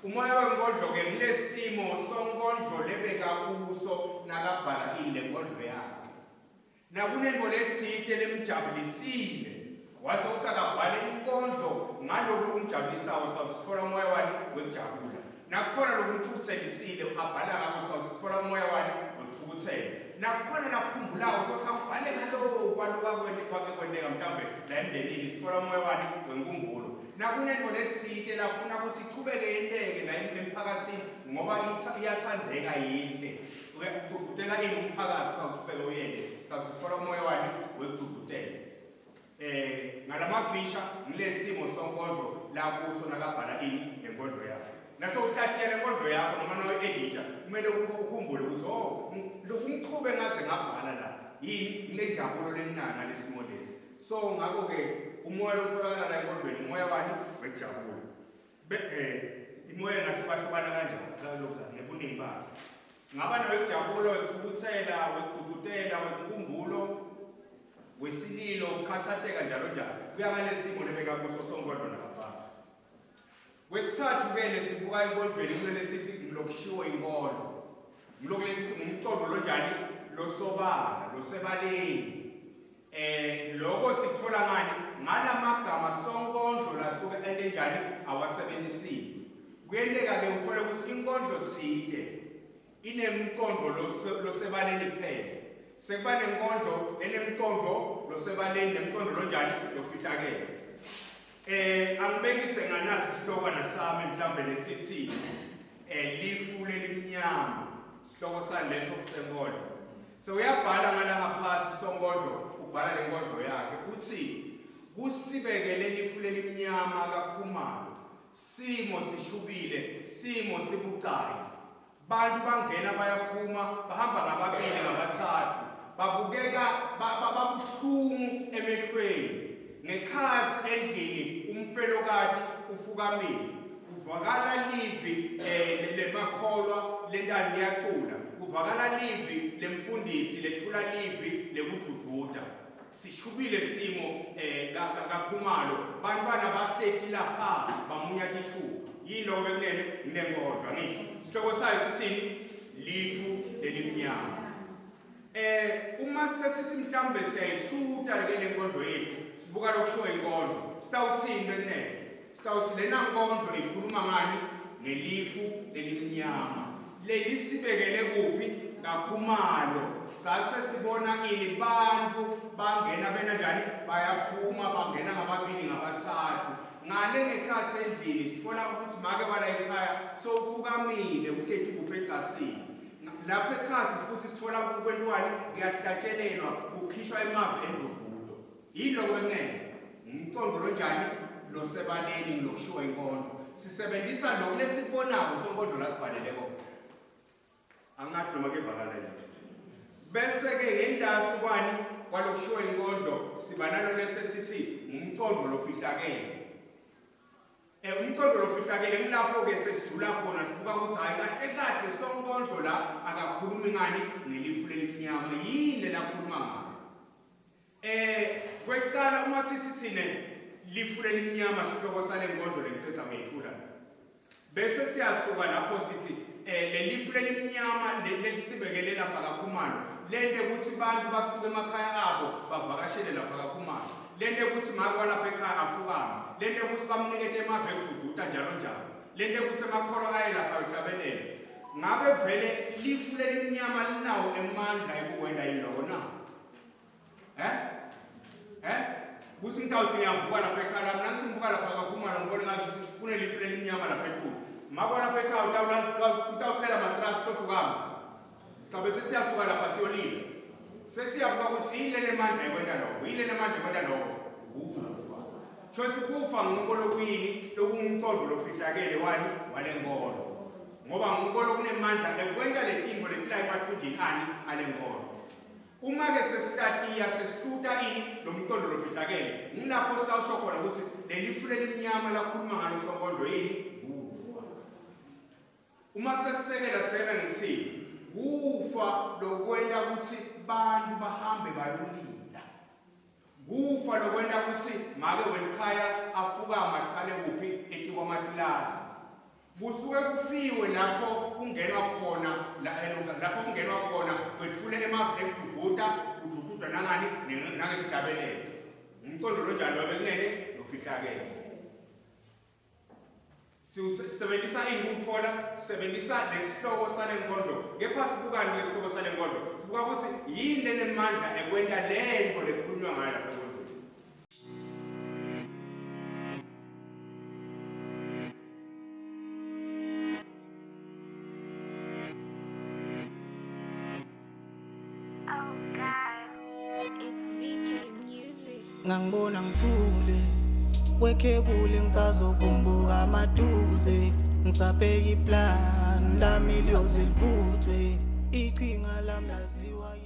Umoya wenkondlo-ke ngilesimo sonkondlo lebeka kuso nakabhala ini lenkondlo yakhe. Nakunentfo letsite lemjabulisile, wase utsi akabhale inkondlo ngaloku lokumjabulisako, sitawutsi sitfola umoya wani wekujabula. Nakukhona lokumtfukutselisile, abhala ngako, sitawutsi sitfola umoya wani wekutfukutsela. Nakukhona lakukhumbulako, sotsi akubhale ngalokwa lokwake kwenteka mhlawumbe la emndenini, sitfola umoya wani wenkhumbulo. Nakunentfo letsite lafuna kutsi ichubeke yenteke la emphakatsini ngoba iyatsandzeka yinhle, Ugcugcutela ini umphakathi singawuchubeka uyende sitawuthi sithola umoya wani wekugcugcutela eh ngalamafisha ngilesimo sonkondlo lakuso nakabhala ini lenkondlo yakhe nasewuhlatiya lenkondlo yakho noma nawe-editha kumele ukhumbule ukuthi oh lokungichube ngaze ngabhala la yini ngilenjabulo lenginaka ngalesimo lesi so ngakho-ke umoya lotholakala la enkondlweni umoya wani wejabula Be, eh, imoya ingahlukahlukana kanjani kalokuzana ngebuningi bayo? Singaba nowekujabula, wekuthukuthela, wekugqugqutela, wekunkumbulo, wesililo, ukukhathateka njalo njalo. Kuya ngalesimo lebeka kuso sonkondlo nakabhala. Kwesithathu-ke lesibuka enkondlweni kulele sithi ngilokushiwo inkondlo. Ngiloku lesithi ngumcondvo lonjani losobala, losebaleni. Eh lokho sikuthola ngani ngalamagama sonkondlo lasuke ente njani awasebentisile. Kuyenteka ke uthole ukuthi inkondlo tsite inemcondvo losebaleni kuphela. Sekuba nenkondlo enemcondvo losebaleni nemcondvo lonjani lofihlakele. Eh angibekise nganasi isihlokwana sami mhlambe lesithi eh lifu lelimnyama sihloko saleso kusenkondlo. Sewuyabhala ngalangaphasi sonkondlo ubhala lenkondlo yakhe utsi kusibekele lifu lelimnyama kaKhumalo simo sishubile simo sibucayi Bantu bangena bayaphuma bahamba ngababili ngabatsatfu babukeka babuhlungu emehlweni ngekhatsi endlini umfelokati ufukamile kuvakala livi eh, lemakholwa lentani liyacula kuvakala livi lemfundisi letfula livi lekudvudvuta Sishubile simo eh kaKhumalo bantwana bahleti lapha bamunya titfupha. Yini lokho bekunene nginenkodwa ngisho. Sihloko sayo sithini? Lifu lelimnyama. Eh uma sesithi mhlawumbe siyayihluta ke lenkondlo yethu sibuka lokushiwo inkondlo sitawuthini bekunene? Sitawutsi lena nkondlo ikhuluma ngani? Ngelifu lelimnyama. Lelisibekele kuphi? KaKhumalo. Sase sibona ini? Bantfu bangena bena njani? Bayaphuma bangena ngababili ngabatsatfu. Ngale ngekhatsi endlini sitfola kutsi make wala ekhaya sowufukamile uhleti kuphi egcasini. Lapho ekhatsi futsi sitfola kwentiwani? Kuyahlatshelelwa kukhishwa emavi endvudvuto. Yini loko bekunene? Ngumcondvo lonjani losebaleni ngilokushiwo inkondlo. Sisebentisa loku lesikubonako sonkondlo lasibhalele kona. Angati noma kevakala yini. Bese-ke ngentasi kwani kwalokushiwo inkondlo siba nalo lese sithi ngumcondvo lofihlakele. Eh umcondvo lofihlakele ngilapho-ke sesijula khona sibuka ukuthi hhayi kahle kahle sonkondlo la akakhulumi ngani ngelifu lelimnyama yini lelakhuluma ngayo. Eh kwekuqala uma sithi thina lifu lelimnyama sihloko sale nkondlo lengicetha ngiyethula. Bese siyasuka lapho sithi eh lelifu lelimnyama lelisibekele lapha kaKhumalo lente ukuthi bantu basuke emakhaya abo bavakashele lapha kaKhumalo. Lente ukuthi make walapha ekhaya afukame. Lente ukuthi bamnikete emave ekududuta njalo njalo. Lente ukuthi emakholo aye lapha ayohlabelela. Ngabe vele lifu lelimnyama linawo emandla ekukwenta yini loko na? Eh? Eh? Kuthi ngitawuthi ngiyavuka lapha ekhaya lami nangithi ngibuka lapha kakhumalo ngibone ngazi ukuthi kunelifu lelimnyama lapha enkulu. Mako lapha ekhaya utawucela matrasi tofukama. Sigabe sesiyasuka lapha siyolila. Sesiyabuka ukuthi yini lenemandla ekwenta lokho? Yini lenemandla ekwenta lokho? Kufa. Shothi kufa nguko lokuyini lokungumqondo lofihlakele wani walenkolo. Ngoba nguko lokunemandla ekwenta letintfo letila emathunjini ani alenkolo. Uma-ke sesihlatiya, sesihluta ini lo mqondo lofihlakele, ngilapho sitawusho khona ukuthi lelifu lelimnyama lakhuluma ngalo sonkondlo yini? Kufa. Uma sesisekela sisekela ngekuthini? Kufa lokwenta kutsi bantfu bahambe bayolila. Kufa lokwenta kutsi make welikhaya afukame ahlale kuphi etikwamatilasi. Kusuke kufiwe lapho kungenwa khona lapho kungenwa khona kwetfule emavi ekududuta kudududa nangani nangesihlabelelo. Umqondo lonjani lobe kunene lofihlakele. Sisebenzisa ini kutfola? Sisebenzisa lesihloko sale nkondlo. Kepha sibukani lesihloko sale nkondlo? Sibuka ukuthi yini lenemandla ekwenta lentfo lekukhulunywa ngayo lapha enkondlweni. Oh God, it's VK Music. Ngangibona ngithule kwekhebule ngisazovumbuka maduze ngisabheka iplan lami liyoze livuthwe iqhinga lami laziwa.